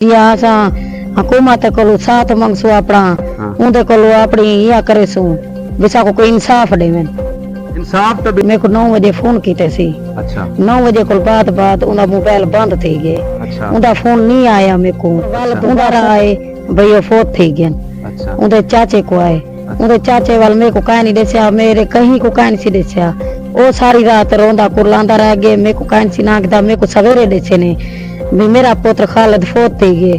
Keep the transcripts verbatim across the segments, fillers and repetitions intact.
یا اساں حکومت کولوں ساتھ منگسوں اپݨا، ہاں۔ اوندے کولوں اپݨی یا کریسوں، وی ساکوں کوئی انصاف ݙیون۔ انصاف تاں بی- میکوں نو وجے فون کیتے سی۔ اچھا۔ نو وجے کول بعد، بعد اوندا موبائل بند تھی ڳئے۔ اچھا۔ اوندا فون نہیں آیا میکوں۔ اچھا۔ اوندا را آئے بھئی او فوت تھی ڳئن۔ اچھا۔ اوندے چاچے کو آئے۔ اچھا۔ اوندے چاچے ول میکوں کائنی ݙسیا، میرے کہیں کوں کائنی سی ݙسیا۔ او ساری رات روندا کرلاندا رہ ڳئے، میکوں کائنی سی نانگدا، میکوں سویرے ݙسے نے۔ بھئی میرا پتر خالد فوت تھی ڳئے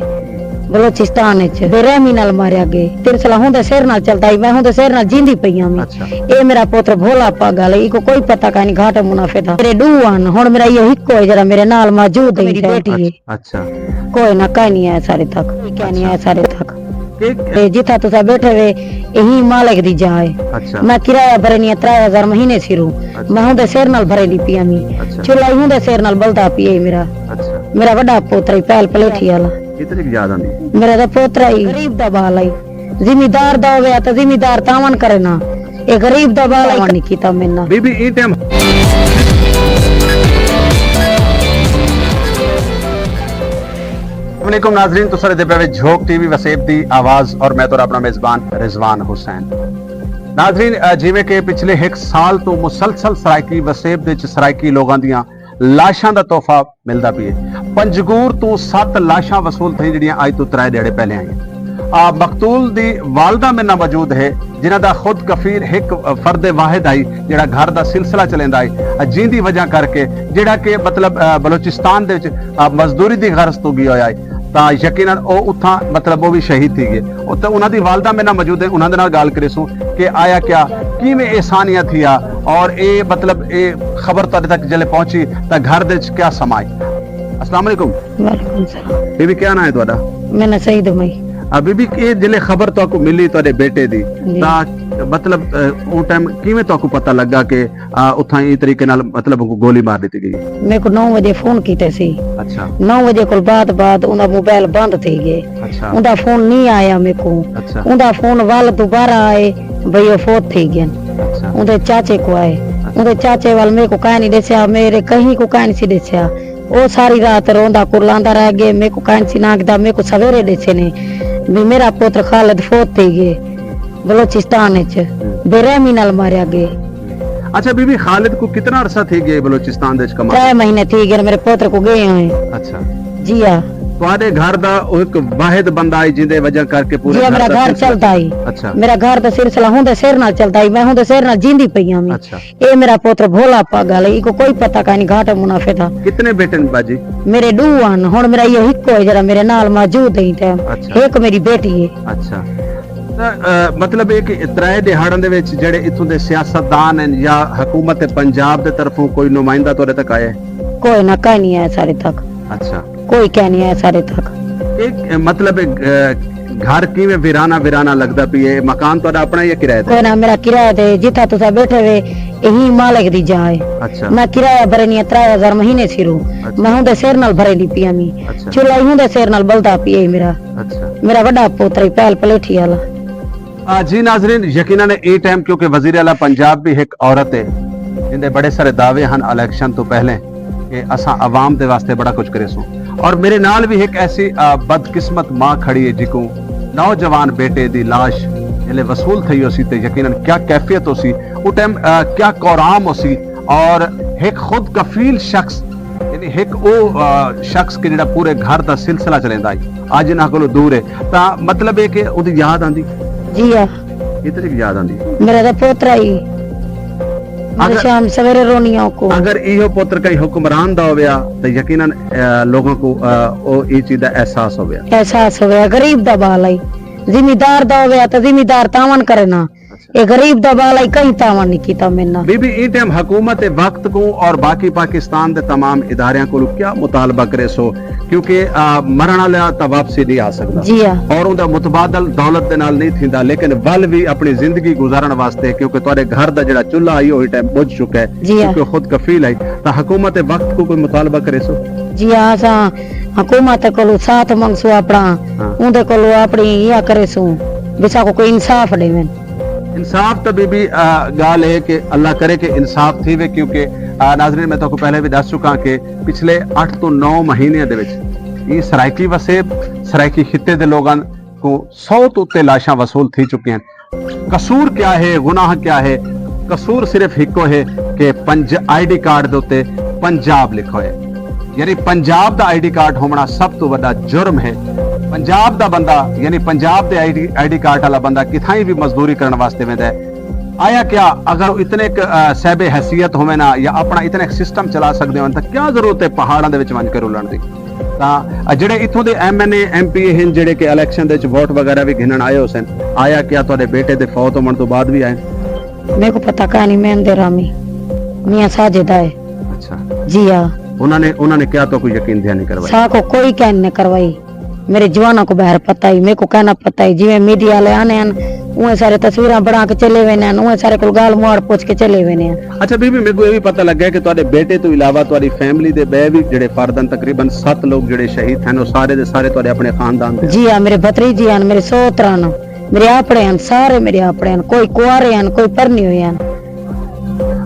بلوچستان اچ بے رحمی نال ماریا ڳئے۔ سلسلہ ہوندے سر نال چلدا ہئی، میں ہوندے سر نال جیندی پئی ہاں۔ اچھا۔ اے میرا پتر بھولا پاگل ہے، ایکوں کوئی پتہ کائنی گھاٹے منافع دا۔ میرے ݙو ہن، ہݨ میرا ایہو ہکو ہے جیڑھا میرے نال موجود ہے، میری بیٹی ہے۔ اچھا۔ کوئی نہ، کائنی آیا سارے تک، کوئی کائنی آیا سارے تک۔ تے جتھاں تساں ٻیٹھے وے، اہیں مالک دی جاہ ہے۔ اچھا۔ میں کرایہ بھرینی ہاں ترے ہزار مہینے سروں۔ اچھا۔ میں ہوندے سر نال بھریندی پئی ہامی۔ اچھا۔ چولہا ہی ہوندے سر نال ٻلدا پیا ہے میرا۔ اچھا۔ میرا وݙا پوترا ہی پہل پلیٹھی والا۔ کتنی یاد آندی؟ میرا تاں پوترا ہی غریب دا ٻال ہئی۔ زمیندار دا ہووے تاں زمیندار تعاون کرے نا۔ اے غریب دا ٻال ہئی، تعاون نہیں کیتا میݙے نال۔ بی بی، ایں ٹائم السلام علیکم ناظرین، تساں ݙیہدے پئے وے جھوک ٹی وی وسیب دی آواز اور میں تہاݙا اپݨا میزبان رضوان حسین۔ ناظرین، اے جیویں کہ پچھلے ہک سال توں مسلسل سرائیکی وسیب دے وچ سرائیکی لوگاں دیاں لاشاں دا تحفہ ملدا پئے۔ پنجگور توں ست لاشاں وصول تھئیں جیڑھیاں اڄ توں ترے ݙیہاڑے پہلے آئیاں۔ آ، مقتول دی والدہ میݙے نال موجود ہے، جنہاں دا خود کفیل ہک فرد واحد ہئی جیڑھا گھر دا سلسلہ چلیندا ہئی، جیندی وجہ کر کے جیڑھا کہ مطلب، آ، بلوچستان دے وچ، آ، مزدوری دی غرض توں ڳیا ہویا ہئی، تاں یقیناً او اتھاں مطلب او وی شہید تھی ڳئے۔ او تاں انہاں دی والدہ میݙے نال موجود ہے، انہاں دے نال ڳالھ کریسوں کہ آیا کیا، کیویں اے سانحہ تھیا اور اے مطلب اے خبر تہاݙے تک جلے پہنچی تاں گھر دے وچ کیا سما ہئی۔ السلام علیکم۔ وعلیکم السلام۔ بی بی، کیا ناں ہے تہاݙا؟ میݙا ناں سعید مئی۔ آ، بی بی، اے جلے خبر تہاکوں ملی تہاݙے بیٹے دی، جی۔ تاں مطلب، اے، اوں ٹائم کیویں تہاکوں پتہ لڳا کہ، آ، اتھاں ایں طریقے نال مطلب اونکوں گولی مار ݙتی ڳئی؟ میکوں نو وجے فون کیتے سی۔ اچھا۔ نو وجے کول بعد، بعد اوندا موبائل بند تھی ڳئے۔ اچھا۔ اوندا فون نہیں آیا میکوں۔ اچھا۔ اوندا فون ول دوبارہ آئے، بھئی او فوت تھی ڳئن۔ اچھا۔ اوندے چاچے کو آئے۔ اچھا۔ اوندے چاچے ول میکوں کائنی ݙسیا، میرے کہیں کوں کائنی سی ݙسیا۔ او ساری رات روندا کرلاندا رہ ڳئے، میکوں کائنی سی نانگدا، میکوں سویرے ݙسے نے۔ بھئی میرا پتر خالد فوت تھی ڳئے بلوچستان اچ، ہوں۔ بے رحمی نال ماریا ڳئے۔ اچھا بی بی، خالد کوں کتنا عرصہ تھی ڳئے بلوچستان دے وچ کما؟ ترے مہینے تھی ڳئے میرے پتر کوں ڳئے ہوئے۔ اچھا۔ جی ہاں۔ تہاݙے گھر دا او ہک واحد بندہ ہے جیندے وجہ کر کے پورے جی ہاں، گھر میرا دا گھر سلسلہ چلدا ہے۔ اچھا۔ میرا گھر دا سلسلہ ہوندے سر نال چلدا ہے، میں ہوندے سر نال جیندی پئی ہامی۔ اچھا۔ اے میرا پتر بھولا پاگل ہے، ایکوں کوئی پتہ کائنی گھاٹے منافع دا۔ کتنے بیٹے نے باجی؟ میرے ݙو ہن، ہݨ میرا ایہو ہکو ہے جیڑھا میرے نال موجود ہے ایں ٹائم۔ اچھا۔ ہک میری بیٹی ہے۔ اچھا۔ تاں، آ، مطلب اے کہ ترے ݙیہاڑاں دے وچ جیڑھے اتھوں دے سیاستدان ہن یا حکومت پنجاب دے طرفوں کوئی نمائندہ تہاݙے تک آئے؟ کوئی نہ، کائنی آیا سارے تک۔ اچھا۔ کوئی کائنی آیا سارے تک۔ اے مطلب، اے، گھر کیویں ویرانہ ویرانہ لڳدا پئے؟ مکان تہاݙا اپݨا یا کرائے تے؟ کوئی نہ، میرا کرائے تے، جتھاں تساں ٻیٹھے وے، اہیں مالک دی جاہ ہے۔ اچھا۔ میں کرایہ بھرینی ہاں ترے ہزار مہینے سروں۔ اچھا۔ میں ہوندے سر نال بھریندی پئی ہامی۔ اچھا۔ چولہا ہی ہوندے سر نال ٻلدا پیا ہے میرا۔ اچھا۔ میرا وݙا پوترا ہی پہل پلیٹھی والا۔ آ، جی ناظرین، یقیناً اے ٹائم کیونکہ وزیر اعلیٰ پنجاب بھی ہک عورت ہے، جیندے بڑے سارے دعوے ہن الیکشن توں پہلے کہ اساں عوام دے واسطے بڑا کچھ کریسوں، اور میرے نال بھی ہک ایسی، آ، بدقسمت ماں کھڑی ہے جیکوں نوجوان بیٹے دی لاش جلے وصول تھئی ہوسی تے یقیناً کیا کیفیت ہوسی، او ٹائم، آ، کیا کورام ہوسی، اور ہک خود کفیل شخص یعنی ہک او، آ، شخص کہ جیڑھا پورے گھر دا سلسلہ چلیندا ہئی، اڄ انہاں کولوں دور ہے، تاں مطلب اے کہ اوندی یاد آندی؟ جی ہاں۔ کتنی یاد آندی؟ میرا تاں پوترا ہی۔ میرے اگر، شام سویرے رونی ہاں اوکوں۔ اگر ایہو پتر کہیں حکمران دا ہویا تاں یقیناً، آ، لوگاں کوں، آ، او اے چیز دا احساس ہویا۔ احساس ہویا، غریب دا ٻال ہئی۔ زمیندار دا ہویا تاں زمیندار تعاون کرے نا۔ اچھا۔ اے غریب دا ٻال ہئی، کہیں تعاون نہیں کیتا میݙے نال۔ بی بی، ایں ٹائم حکومت وقت کوں اور باقی پاکستان دے تمام اداریاں کولوں کیا مطالبہ کریسو؟ کیونکہ، آ، مرݨ والا تاں واپسی نہیں آ سڳدا۔ جی ہاں۔ اور اوندا متبادل دولت دے نال نہیں تھیندا، لیکن ول وی اپݨی زندگی گزارݨ واسطے، کیونکہ تہاݙے گھر دا جیڑھا چولہا ہئی، اوہی ٹائم ٻجھ چکا ہے، جی ہاں۔ کیونکہ خود کفیل ہئی، تاں حکومت وقت کوں کوئی مطالبہ کریسو؟ جی ہاں، اساں حکومت کولوں ساتھ منگسوں اپݨا، ہاں۔ اوندے کولوں اپݨی ایہا کریسوں، وی ساکوں کوئی انصاف ݙیون۔ انصاف تاں بی بی، آ، ڳالھ ہے کہ اللہ کرے کہ انصاف تھیوے، کیونکہ، آ، ناظرین، میں تہاکوں پہلے بھی ݙس چکا کہ پچھلے اٹھ توں نو مہینے دے وچ اے سرائیکی وسیب، سرائیکی خطے دے لوگاں کوں سو توں اتے لاشاں وصول تھی چکیاں ہن۔ قصور کیا ہے، گناہ کیا ہے؟ قصور صرف ہکو ہے کہ پنج آئی ڈی کارڈ دے اتے پنجاب لکھو ہے۔ یعنی پنجاب دا آئی ڈی کارڈ ہووݨا سب توں وݙا جرم ہے۔ پنجاب دا بندہ، یعنی پنجاب دے I D I D card والا بندہ کتھائیں وی مزدوری کرݨ واسطے ویندا ہے۔ آیا کیا اگر اتنے ک صاحب حیثیت ہووے نا یا اپݨا اتنے سسٹم چلا سڳدے ہوون تاں کیا ضرورت ہے پہاڑاں دے وچ ونڄ کے رلݨ دی؟ تاں جڑے اتھوں دے M N A M P A ہن جڑے کہ الیکشن دے وچ ووٹ وغیرہ وی گھنݨ آئے ہوسن، آیا کیا تہاݙے بیٹے دے فوت ہووݨ توں بعد وی آئے؟ میکوں پتہ کائنی۔ میں اندر آمی میاں ساجد آئے۔ اچھا۔ جی ہاں۔ انہاں نے انہاں نے کیا تو کوئی یقین دہانی کروائی؟ ساکوں کوئی کائنی کروائی۔ میرے جواناں کوں ٻاہر پتہ ہئی، میکوں کائنا پتہ ہئی۔ جیویں میڈیا والے آنے ہن، اوویں سارے تصویراں بݨا کے چلے ویندے ہن، اوویں سارے کول ڳالھ مہاڑ پچھ کے چلے ویندے ہن۔ اچھا بی بی، میکوں اے وی پتہ لڳا ہے کہ تہاݙے بیٹے توں علاوہ تہاݙی فیملی دے ٻئے وی جڑے فرداً تقریباً ست لوگ جڑے شہید ہن، او سارے دے سارے تہاݙے اپݨے خاندان دے ہن۔ جی ہاں، میرے بھتریجے ہن، میرے سوترا ہن، میرے آپڑے ہن، سارے میرے آپڑے ہن، کوئی کنوارے ہن، کوئی پرنی ہوئی ہن۔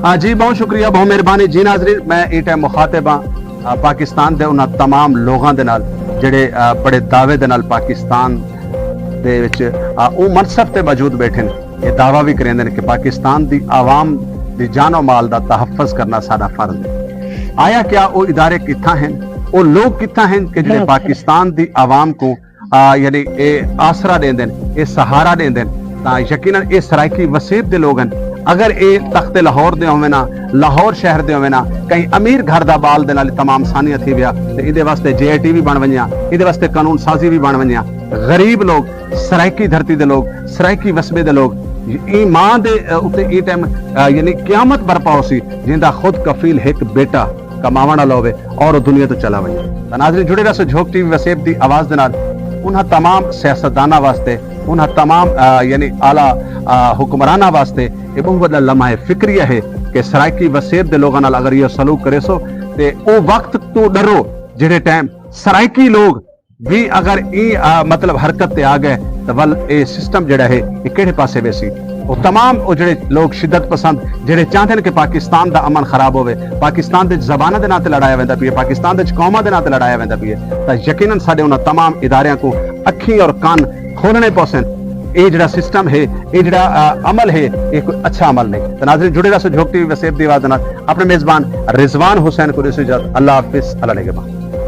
آ جی، بہت شکریہ، بہت مہربانی۔ جی ناظرین، میں اے ٹائم مخاطب ہاں، آ، پاکستان دے انہاں تمام لوگاں دے نال جڑے، آ، بڑے دعوے دے نال پاکستان دے وچ، آ، اوں منصب تے موجود بیٹھن، اے دعویٰ وی کریندن کہ پاکستان دی عوام دی جان و مال دا تحفظ کرنا ساݙا فرض ہے۔ آیا کیا او ادارے کتھاں ہن؟ او لوگ کتھاں ہن کہ جڑے بالکل۔ پاکستان دی عوام کوں، آ، یعنی اے آسرا ݙیندن، اے سہارا ݙیندن؟ تاں یقیناً اے سرائیکی وسیب دے لوگ ہن۔ اگر اے تخت لاہور دے ہوون ہا، لاہور شہر دے ہوون ہا، کہیں امیر گھر دا ٻال دے نال تمام سانیہ تھی ویا، تے ایندے واسطے جے آئی ٹی وی بݨ ونڄے ہا، ایندے واسطے قانون سازی وی بݨ ونڄے ہا۔ غریب لوگ، سرائیکی دھرتی دے لوگ، سرائیکی وسبے دے لوگ، ایں ماں دے، آ، اتے ایں ٹائم، آ، یعنی قیامت برپا ہوسی، جیندا خود کفیل ہک بیٹا کماوݨ والا ہووے اور او دنیا توں چلا ونڄے۔ تاں ناظرین، جڑے رہسو جھوک ٹی وی وسیب دی آواز دے نال۔ انہاں تمام سیاستداناں واسطے، انہاں تمام، آ، یعنی اعلیٰ، آ، حکمراناں واسطے اے ٻہوں وݙا لمحہ فکریہ ہے کہ سرائیکی وسیب دے لوگاں نال اگر ایہو سلوک کریسو تے او وقت توں ݙرو جڑے ٹائم سرائیکی لوگ وی اگر ایں، آ، مطلب حرکت تے آ ڳئے تاں ول اے سسٹم جڑا ہے اے کیڑھے پاسے ویسی۔ او تمام او جڑے لوگ شدت پسند جڑے چاہندے نے کہ پاکستان دا امن خراب ہووے، پاکستان دے وچ زباناں دے ناں تے لڑایا ویندا پئے، پاکستان دے وچ قوماں دے ناں تے لڑایا ویندا پئے، تاں یقیناً ساݙے انہاں تمام اداریاں کوں اکھیں اور کن کھولݨے پوسن۔ اے جڑا سسٹم ہے، اے جڑا، آ، عمل ہے، اے کوئی اچھا عمل نہیں۔ تاں ناظرین، جڑے رہسو جھوک ٹی وی وسیب دی آواز دے نال۔ اپݨے میزبان رضوان حسین کوں ݙیسو اجازت۔ اللہ حافظ، اللہ نگہبان۔